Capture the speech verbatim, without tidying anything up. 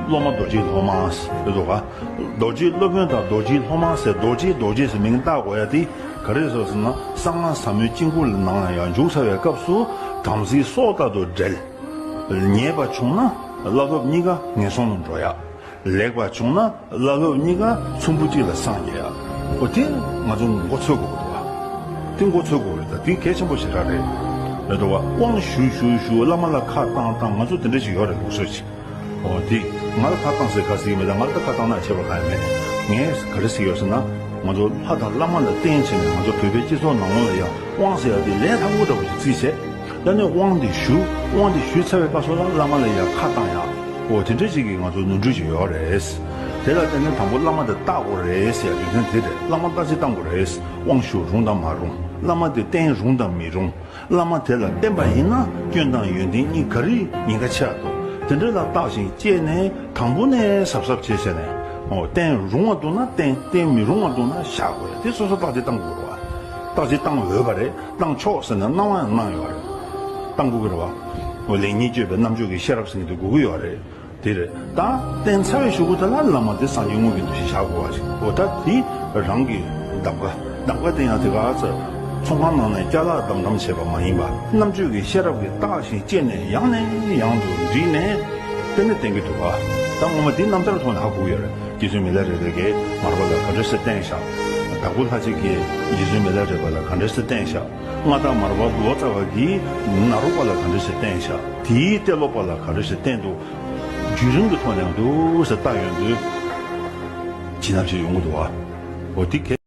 སློབ་མ་རྡོ་རྗེ་སློབ་མ་ཟེར་འདུག་ག་རྡོ་རྗེ་སློབ་དཔོན་དང་རྡོ་རྗེ་སློབ་མ་ཟེར། རྡོ་རྗེ་རྡོ་རྗེ་ཟེར་མིང་བཏགས་དགོས་ཡ་དེ་ག་རེ་རེད་ཟེར་ན། གསང་སྔགས་ཟབ་མོའི་དཀྱིལ་འཁོར་ནང་ལ་ཡང་འཇུག་ཚར་བའི་སྐབས་སུ་དམ་ཚིག་སྲོག་ལྟར་དུ་འབྲེལ། ཉེས་པ་བྱུང་ན་བླ་སློབ་གཉིས་ཀ་ངན་སོང་ལ་འགྲོ་ཡ། ལེགས་པ་བྱུང་ན་བླ་སློབ་གཉིས་ཀ་ཚོམ་བུ་གཅིག་ལ་སངས་རྒྱས་ཡ། འོ་དེ་ང་ཚོ་མགོ་ཚོད་དགོས་འདུག་བ། དེ་མགོ་ཚོད་དགོས་རེད། ད་དེ་གལ་ཆེན་པོ་ཞེ་དྲག་རེད། རེད་འདུག་བ། དབང་ཞུ་ཞུ་ཞུ། བླ་མ་ལ་ཁ་བཏང་བཏང་། ང་ཚོ་དེ་འདྲ་ཞིག་ཡོད་རེད། ལུགས་སྲོལ་ཞིག་འོ་དེ། ང་ལ་ཁ་བཏང་ཟེར་ཁ་ཟེར་གྱི་མེད། ད་ང་ལ་ད་ཁ་བཏང་ན་ཁྱད་པར་གང་ཡང་མེད། ངས་ག་རེ་ཟེར་ཡོད་ཟེར་ན། ང་ཚོ་ལྷ་དང་བླ་མ་ལ་བརྟེན་བྱས་ནས་ང་ཚོ་བོད་པའི་སྤྱི་ཚོགས་ནང་ལོགས་ལ་ཡང་དབང་ཟེར་ཡ་དེ་ལས་སླ་པོ་འདྲ་བོ་ཞིག་བརྩིས་བྱས། ད་ནི་དབང་དེ་ཞུ། དབང་དེ་ཞུས་ཚར་བའི་སྐབས་སུ་ལ་བླ་མ་ལ་ཡང་ཁ་བཏང་ཡ། འོ་དེ་འདྲ་ཞིག་གི་ང་ཚོ་ནོར་འཁྲུལ་ཞིག་ཡོད་རེད། དེ་ལ་བརྟེན་ནས་དང་པོ་བླ་མ་དེ་བརྟག་དགོས་རེད་ཟེར་ཡ་རྒྱུ་མཚན་དེ་རེད། བླ་མ་བརྟག་དཔྱད་བཏང་དགོས་རེད། དབང་ཞུ་རུང་དང་མ་རུང་། བླ་མ་དེ་བསྟེན་རུང་དང་མི་རུང་། བླ་མ་དེ་ལ་བརྟེན་པ་ཡིན་ན་སྐྱོན་དང་ཡོན་ཏན་གཉིས་ག་རེ་ཉེན་ཁ་ཆེ་བ་འདུག་དེ་འདྲ་ལ་བརྟག་ཅིང་དཔྱད་ནས་དང་པོ་ནས་གཟབ་གཟབ་བྱས་བྱས་ནས། འོ་བསྟེན་རུང་བ་འདུག་ན་བསྟེན། བསྟེན་མི་རུང་བ་འདུག་ན་བཞག་དགོས་རེད། དེ་སོ་སོ་བརྟག་དཔྱད་བཏང་དགོས་རེད་བ། བརྟག་དཔྱད་བཏང་འོས་པ་རེད། བཏང་ཆོག་ཟེར་ནས་གནང་བ་ཡང་གནང་ཡོད་རེད། བཏང་དགོས་ཀྱི་རེད་བ། འོ་ལེགས་ཉེས་དཔྱོད་པའི་རྣམ་དཔྱོད་ཀྱི་ཤེས་རབ་ཟེར་མཁན་དེ་དགོས་ཀྱི་ཡོད་རེད། དེ་རེད། ད་བསྟེན་ཚར་བའི་གཞུག་གུ་དེ་ལ་བླ་མ་དེ་སངས་རྒྱས་དངོས་ཀྱི་འདུ་ཤེས་བཞག་དགོས་པ་ཞིག་འོ་ད་དེ་རང་གི་གདམ་ག་གདམ་ག་བསྟེན་ཡག་དེ་ག་ཚོད་ཚོང་ཁང་ནང་ནས་ཅ་ལག་དམ་དམ་བྱས་པ་མ་ཡིན་པ། རྣམ་དཔྱོད་ཀྱི་ཤེས་རབ་ཀྱིས་བརྟག་ཅིང་དཔྱད་ནས་ཡང་ནས་ཡང་དུ་འདྲིས་ནས་དེ་ནས་བསྟེན་གྱི་འདུག་ག་ད་ངོ་མ་དེ་རྣམ་ཐར་ཐོག་ནས་ཧ་གོ་གི་ཡོད་རེད། རྗེ་བཙུན་མི་ལ་རས་པས་མར་པ་ལ་ག་འདྲ་ཞིག་བསྟེན་བཞག་དྭགས་པོ་ལྷ་རྗེ་གིས་རྗེ་བཙུན་མི་ལ་རས་པ་ལ་ག་འདྲ་ཞིག་བསྟེན་བཞག་མངའ་བདག་མར་པ་ལོ་ཙཱ་བ་གིས་ནཱ་རོ་པ་ལ་ག་འདྲ་ཞིག་བསྟེན་བཞག་དེའི་ཏེ་ལོ་པ་ལ་ག་འདྲ་ཞིག་བསྟེན་འདུག་བརྒྱུད་རིམ་གྱི་ཐོག་ནས་འདུག་ཟེར་བལྟ་ཡོང་དུས་བྱིན་རླབས་ཤིག་ཡོང་གི་འདུག་བ། འོ་དེ་གལ།